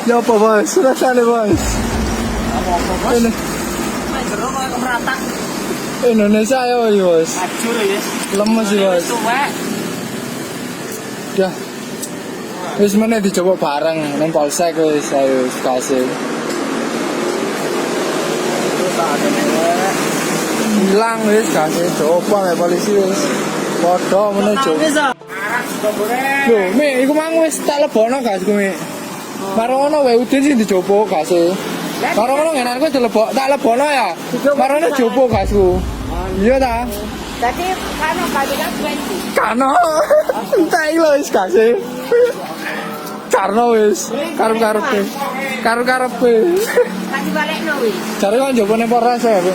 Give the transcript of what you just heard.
Ya apa, Bos? Rasane, Bos? Apa-apa, Bos. Ini Jero kok kemratak. Indonesia ya, Bos. Ajur ya. Lemes sih, Bos. Tuwek. Dah. Wis meneh dicoba bareng ning polsek wis, ayo kasih. Terus ada nih. Hilang wis kasih coba nek polisi wis. Padha meneh coba. Lho, Mi, iku mang wis tak lebokno gasku, Mi. Marono wae udin sing dijopok gase. Marono ngenanku dilebok, tak lebokno ya. Marono jopok gasku. Iya ta? Tadi kan kali kan 20. Kano. Entek lho wis gase. Karno wis, karep-karepe. Karep-karepe. Kan dibalekno wis. Jare kan njopok ning Polres ya, Bu.